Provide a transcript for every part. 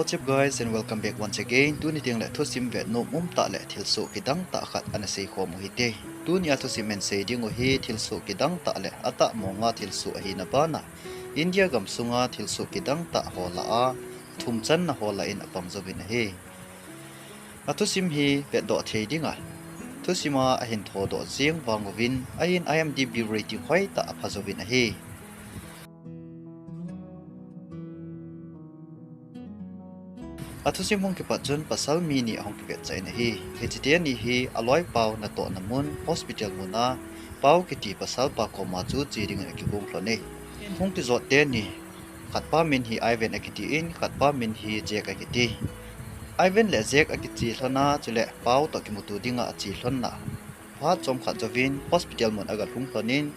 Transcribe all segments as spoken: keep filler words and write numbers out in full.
What's up guys and welcome back once again. Tuni teng le thusim vet nom um tah le thilsoh kidang tah khat ana sei khom u hite. Tuni a thusim hin sei ding u hi thilsoh kidang tah le atah monga thilsoh ahina bana India gam sunga thilsoh kidang tah ho lah a thum channa ho lah in apang jouvin ahi. A thusim hi vetdoh thei dinga thusima ahin thodoh jeng vang uvin ahin I M D B rating hoi tah apha jouvin ahi. A thusim hung kipat chun pasal mi ni ahung kivet chai in ahi. Hiche teni hi aloi pao natohna mun hospital muna pao kiti pasal pa koma chu che dingin akihung lhon e. Hung kijot teni khat pa min hi Ivan akiti in khat pa min hi Jack akiti. Ivan le Jack akiche lhon a chule pao toh kimuto dinga ache lhon na phat chomkhat jouvin hospital mun aga lhung lhon in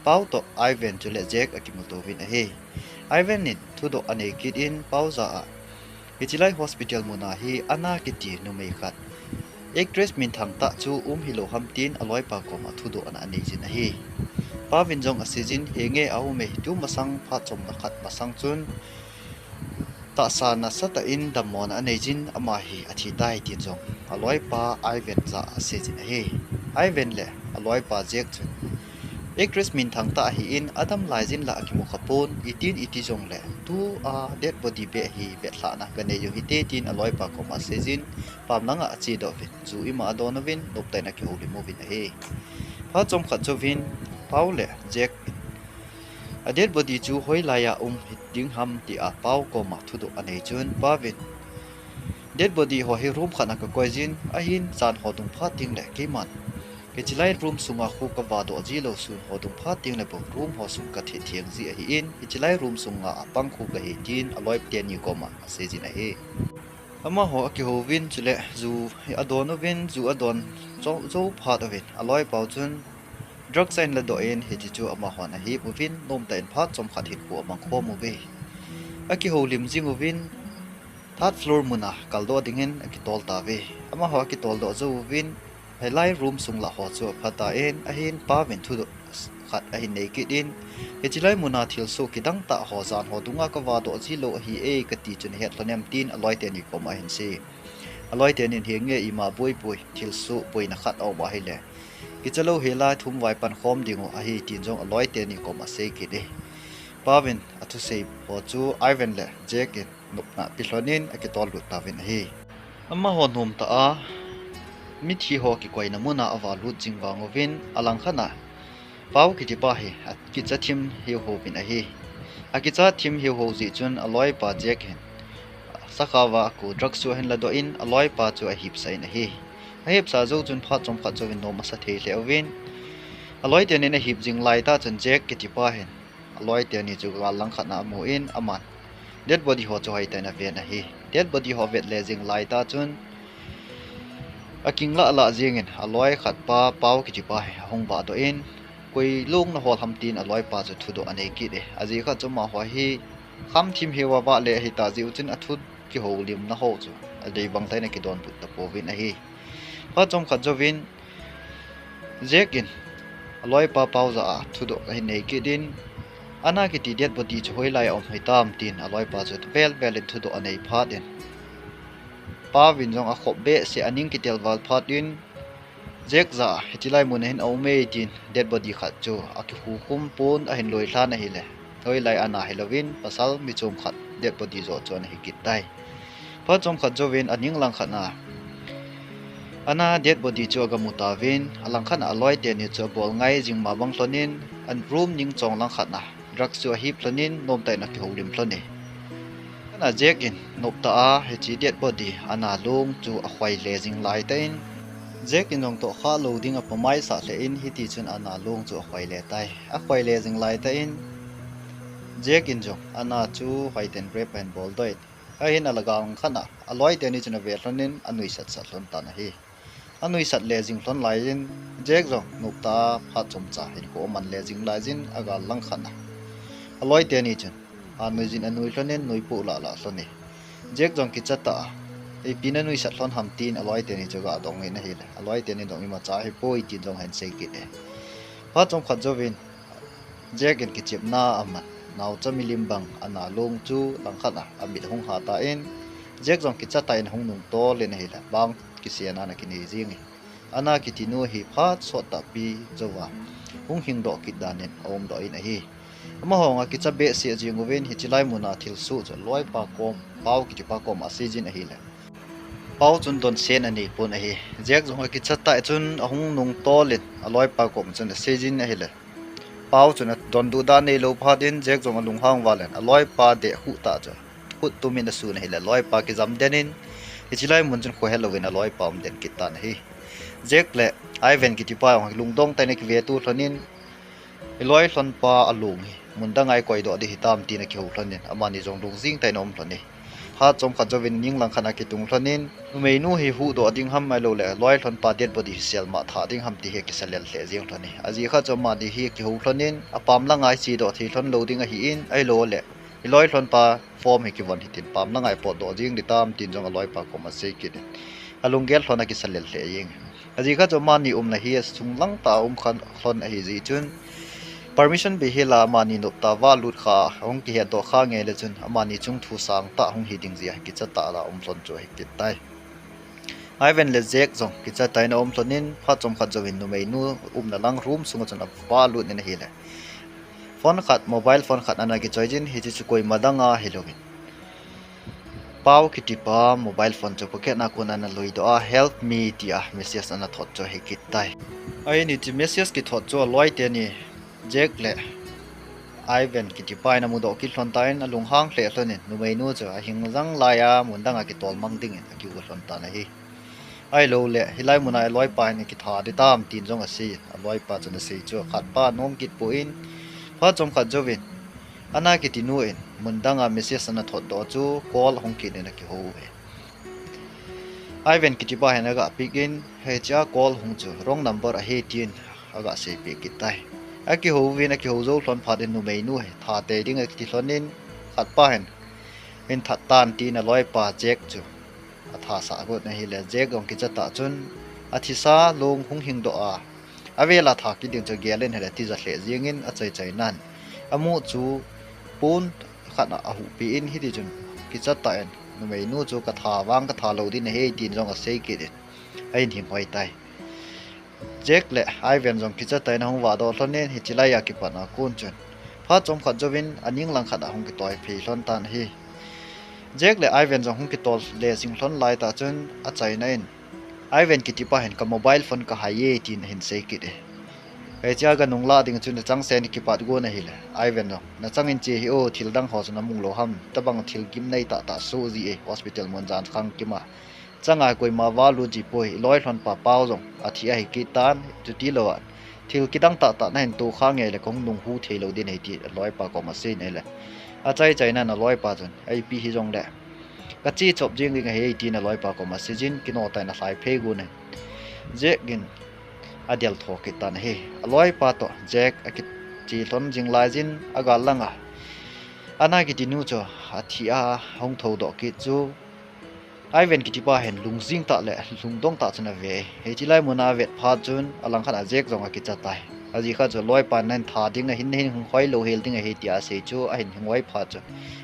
pao toh Ivan chule Jack akimuto uvin ahi. Ivan in thudoh anei kit in pao ja a hiche lai hospital muna hi Anna kiti numei khat actress minthang tah chu um hilou ham tin aloi pa koma thudoh ana anei jin ahi. Pao vin jong asei jin henge aum e tu masang phat chomna khat masang chun tahsa nasatah in dammona anei jin ama hi athi tai tin jong aloi pa Ivan ja asei jin ahi. Ivan le aloi pa Jack chun actress minthang tah ahi in adam lai jin la akimu kha pon itin iti jong le tu a dead body beh hi vetlhahna kanei u hite tin aloi pa koma asei jin pam langa ache doh uvin ju ima adon uvin noptah in akihoulim uvin ahi. Phat chomkhat jouvin pao le Jack in a dead body chu hoilai a um hi ding ham tia pao koma thudoh anei chun pao vin dead body ho hi room khat a kakoi jin ahin jan ho dung phat teng le keiman hiche lai room sunga khu kava doh ji lou sun ho dung phat teng le bou room ho sung kathetheng ji ahi in hiche lai room sunga apang khu kahi tin aloi teni koma asei jin ahi. Amaho akihouvin chule ju adon uvin ju adon jou phat uvin aloi pao chun drugs ahin ladoh in hiche chu amahon ahip uvin nomtah in phat chomkhat hinkho amang khom uve. Akihoulim jing uvin third floor muna kaldoh dingin akitol tauve. Amaho akitoldoh jou uvin hilai room sung lah ho chu apha tan ahin pao vin thudoh khat ahin nei kit in hiche lai muna thilsoh kidang tah ho jan ho dunga kava doh ji lou ahi e kati chu nahet lhon em tin aloi teni koma ahin sei. Aloi tenin henge ima boipoi thilsoh boina khat aum ahile kicha lou hela thum vai pan khom ding u ahi tin jong aloi teni koma asei kit e. Pao vin athusei ho chu Ivan le Jack in nopna pe lhon in akitol lut tauvin ahi. Amaho nomtah a mithi ho kikoina muna ava lut jing vang uvin alangkhat a pao kiti pa hi akicha thim hiuhou vin ahi. Akicha thim hiuhou jeh chun aloi pa Jack hin sakhao a aku drugs chu ahin ladoh in aloi pa chu ahipsah in ahi. Ahipsah jou chun phat chomkhat jouvin nom asa thei lheh uvin aloi tenin ahip jing laitah chun Jack kiti pa hin aloi teni chu gal langkhat a amu in aman dead body ho chu hoitah in aven ahi. Dead body ho avet le jing laitah chun aking lah lah jengin aloi khat pa pao kiti pa hi ahung vahdoh in koi lung nahol ham tin aloi pa chu thudoh anei kit e. Ajeh khat chu amaho hi khamthim hiuva vah le ahitah jeh u chun athu kihoulimna ho chu adei bang tah in akidonbut tapouvin ahi. Phat chomkhat jouvin Jack in aloi pa pao ja a thudoh ahin nei kit in Anna kiti dead body chu hoilai a um hitam tin aloi pa chu vel vel in thudoh anei phat in pao vin jong akhop behseh aning kitel val phat in Jack ja hiche lai muna hin aum e tin dead body khat chu akikhukhum pon ahin loi lhan ahile hoilai Anna hilouvin pasal michom khat dead body joh chu ana hi kit tai. Phat chomkhat jouvin aning langkhat a Anna dead body chu agamu tauvin alangkhat a aloi teni chu abol ngai jing ma bang lhon in a room ning chong langkhat a drugs chu ahip lhon in nomtah in akihoulim lhon e. Ana Jack in noptah a hiche dead body Anna lung chu akhoi le jing laitah in Jack in jong tohkhah lou ding apamaisah lheh in hitichun Anna lung chu akhoi le tai. Akhoi le jing laitah in Jack in jong Anna chu hoitah in rape ahin boldoh in ahin alangkhat a aloi teni chun ave lhon in anuisat sat lhon tan ahi. Anuisat le jing lhon laiyin Jack jong noptah a phat chomcha hinkho aman le jing laiyin agal langkhat a aloi teni chun anui jin anui lhon in nuipoh lah lah lhon e. Jack jong kicha tah a ipi nanuisat lhon ham tin aloi teni chu aga dong in ahile aloi teni jong imacha hipoi tin jong ahin sei kit e. Phat chomkhat jouvin Jack in kichepna aman naocha milim bang Anna lung chu langkhat a amit ahung ha tan Jack jong kichatah in ahung nungtol in ahile, bang kisena ana kinei jing e. Ana kiti nu hi phat sot tahpi jouva hung hingdoh kit dan in aumdoh in ahi. Amaho jong akicha behseh jing uvin, hiche lai muna thilsoh chu aloipa kom, Pau kitipa kom asei jin ahile, Pau chun donsen anei pon ahi. Jack jong akichatah chun ahung nungtol in aloipa kom chun asei jin ahile, Pau chun adonduh dan neilou phat in Jack jong alunghang val in aloipa deh khuh tah chu khut tum in asun ahile, aloipa kijam den in, hiche lai mun chun khohelou in aloipa um den kit tan ahi. Jack le Ivan kitipa jong lungdong tah in akiveto lhon in, iloi lhonpa alung hi mun danga ikoidoh ding hitam tin akihou lhon in, amani jong lungjing tah in aum lhon e. Phat chomkhat jouvin ning langkhat a kitung lhon in, numeinu hi huhdoh ding ham ahilouleh loi lhonpa dead body hi selmah thah ding ham ti hi akisa lel lheh jeng lhon e. Ajeh khat chu amani hi akihou lhon in, apam langa ichedoh thei lhon lou ding ahin, ahilouleh iloi lhonpa form hi kivon hitin pam langa ipotdoh jeng ding tam tin jong aloipa kom asei kit in, alunggel lhon akisa lel lheh jeng e. Ajeh khat chu amani umna hi asunglang tah a um khan lhon ahi jeh chun, permission bei hel a amani noptah a valut kha, ahung kihetdoh kha ngei le chun amani chung thu sangtah hung hi ding jeh a kichatah a um lhon chu ahi kit tai. Ivan le Jack jong kichatah in aum lhon in, phat chomkhat jouvin numeinu umna lang room sunga chun avalut in ahile, phone khat, mobile phone khat ana kichoi jin, hiche chu koima danga hilouvin, Pau kitipa mobile phone chu pocket na kon ana luidoh a, "Help me," tia message ana thot chu ahi kit tai. Ahin hiche message kithot chu aloi teni Jack le Ivan kitipa in amudoh kit lhon tan, alunghang lheh lhon in, numeinu chu ahing jang laiya mun danga kitol mang dingin akiu lhon tan ahi. Ahilouleh hilai muna aloipa hin akitha ding tam tin jong asei in, aloipa chun asei chu khatpa anom kit pon, phat chomkhat jouvin, Ana kiti nu in mun danga message ana thotdoh chu call ahung kit in akihou uve. Ivan kitipa hin aga pick in, hichea call hung chu wrong number ahi tin aga seipeh kit tai. Akihou uvin, akihou jou lhon phat in numeinu hi that tei ding akiti lhon in, khatpa hin, hin that tan tin aloipa Jack chu athasah got in ahile, Jack jong kichatah chun athisa long hung hingdoh a, avela that kit ding chu agel in ahile tija lheh jeng in achaichai nan, amu chu pon khat a ahuhpi in, hitichun kichatah in numeinu chu katha vang katha lou ding ahi tin jong asei kit in ahin hinghoi tai. Jack le Ivan jong kichatah in ahung vahdoh lhon in, hiche laiya kipat a kon chun phat chomkhat jouvin aning langkhat a hung kitol phei lhon tan ahi. Jack le Ivan jong hung kitol le jing lhon laitah chun achaina in, Ivan kitipa hin ka mobile phone kahai e tin ahin sei kit e. Hichea ganung lah ding chun achangseh in kipat gon ahile, Ivan jong, nachang in che hih o, thil dang ho chu namu lou ham, tobang thil gimnei tahtah soh ji e, hospital mun jan khangkim a changa koima valut ji poi, iloi lhonpa Pau jong athi ahi kit tan, chuti lou a thil kidang tahtah nahin tohkha ngei le kahung nung hu thei lou ding ahi tin aloipa koma asei in ahile, achaichai nan aloipa chun, ipi hijongle kache chop jeng ding ahi tin aloipa koma asei jin, kinoh tah in alhai phei gon in, Jack in adel tho kit tan ahi. Aloipa toh Jack akiche lhon jing lai jin, agal langa Ana kiti nu chu athi a ahung thoudoh kit chu Ivan kitipa hin lungjing tah le lungdong tah chun ave. Hiche lai muna avet phat chun alangkhat a Jack jong akicha tai. Ajeh khat chu aloipa nahin that ding ahin, nahin hung hoi louhel ding ahi tia asei chu ahin hung hoi phat chun,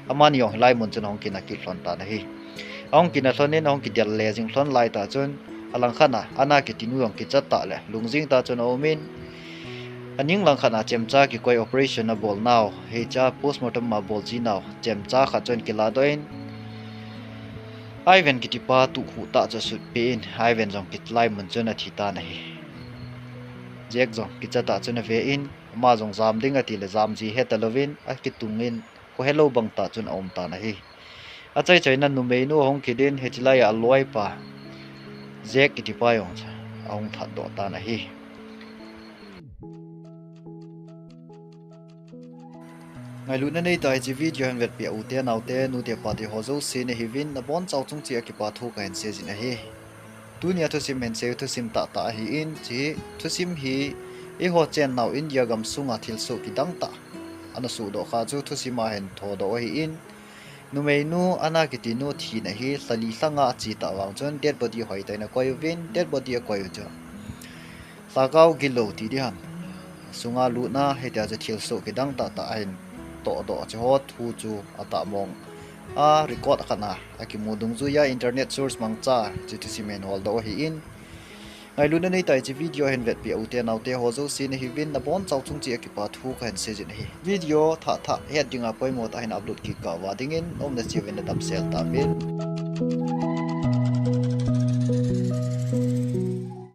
amani jong hilai mun chun ahung kina kit lhon tan ahi. Ahung kina lhon in ahung kidel le jing lhon laitah chun, alangkhat a Ana kiti nu jong kichatah le lungjing tah chun aum in, aning langkhat a chemcha kikoi operation abol nau, hichea postmortem abol ji nau chemcha khat chu ahin kilahdoh in, Ivan kitipa tuhkhuh tah chu asutpeh in, Ivan jong hilai mun chun athi tan ahi. Jack jong kichatah chun ave in, ama jong jam ding ati le jam ji heta louvin akitung in, khohelou bang tah chun aum tan ahi. Achaichai nan numeinu ahung kit in, hiche laiya aloipa Jack kitipa jong chu ahung thatdoh tan ahi. Ngailutna neitah hiche video hin vetpeh a ute naote, nute pate ho jouse nahiuvin, nabonchauva chung cheh a kipa thu kahin seijin ahi. Tunia thusim hin seiu thusim tahtah ahin, hiche thusim hi eiho chennau India gamsunga thilsoh kidangtah ana sohdoh kha chu thusim a hin thodoh ahin, numeinu Ana kiti nu thina hi lha li lha nga ache tah vang chun dead body hoitah in akoi uvin, dead body akoi u chu lhagao gilou ti diham, sunga lutna hitia chu thilsoh kidang tahtah ahin tohdoh chu ho thu chu atahmong a record khat a akimu dungjuia internet source mangcha chu thusim hin holdoh ahin. Ngailutna neitah a hiche video hin vetpeh u te naote ho jouse nahiuvin nabonchauva chungchang a kipa thu kahin seijin ahi. Video thah thah het dinga poimo tah a hin upload kit kah uva dingin naumna cheh uvin nadamsel tauvin.